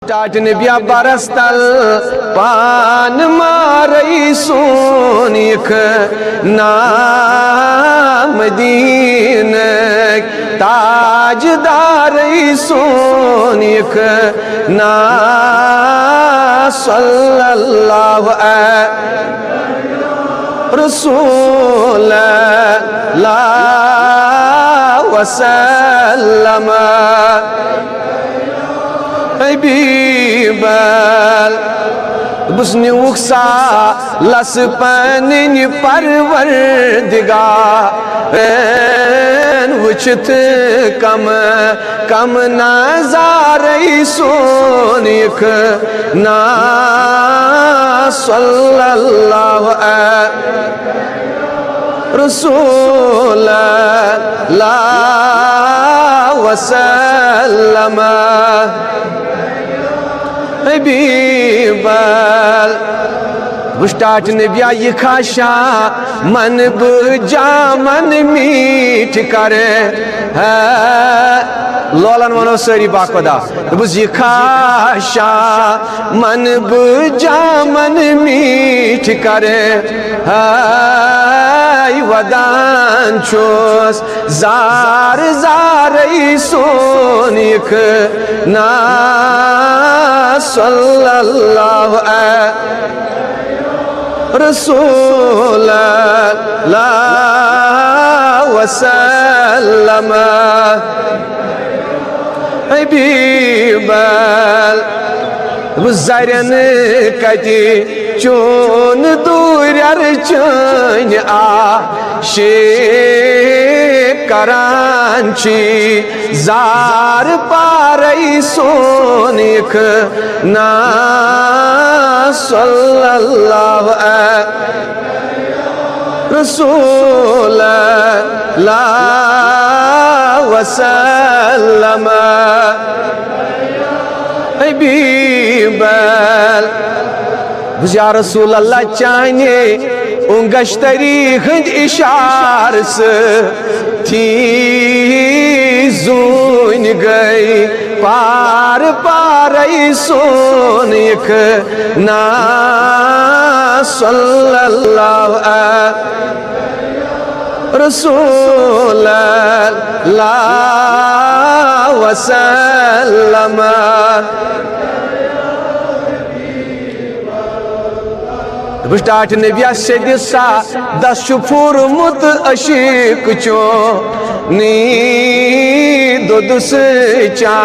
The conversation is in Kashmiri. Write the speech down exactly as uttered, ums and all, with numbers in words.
ٹاٹہِ نبیا برس تل پان مارے سون یِکھ نام دینک تاجدارے سون یِکھ نا صلی اللہ علیہ رسول اللہ وسلم۔ حبیب ال-، بس نیوک سا لس پنن پروردگار وچھت کم کم نظارے سون یِکھ نا صلی اللہ علیہ رسول اللہ وسلم۔ حبیب ال-، وٕچھ ٹاٹہِ نبیا یہِ خاشا من بہٕ جامن میٖٹھ کرٕ ہے۔ لولن ونو سٲری با خدا۔ دوٚپُس، یہِ خاشا من بہٕ جامن میٖٹھ کرٕ ہاے ودان چھُس زار زارے سون یِکھ نا صلی اللہ علیہ رسول اللہ وسلم۔ حبیب ال-، زرن کتی چون دورر چٲنۍ عاشق کران چھی زار پارے سون یِکھ نا صلی اللہ علیہ رسول اللہ وسلم۔ حبیب ال-، بہٕ یا رسول اللہ چانہِ اونگشتری ہٕنٛدۍ اشارٕ سۭتۍ زوٗنۍ گٔے پار پارے سون یِکھ نا صلی اللہ علیہ رسول اللہ وسلم۔ دوٚپُس ٹاٹھ نبیا سیٚدِ سا دس چھُ پھوٗرمُت عشیٖق چونی۔ دوٚدُس چا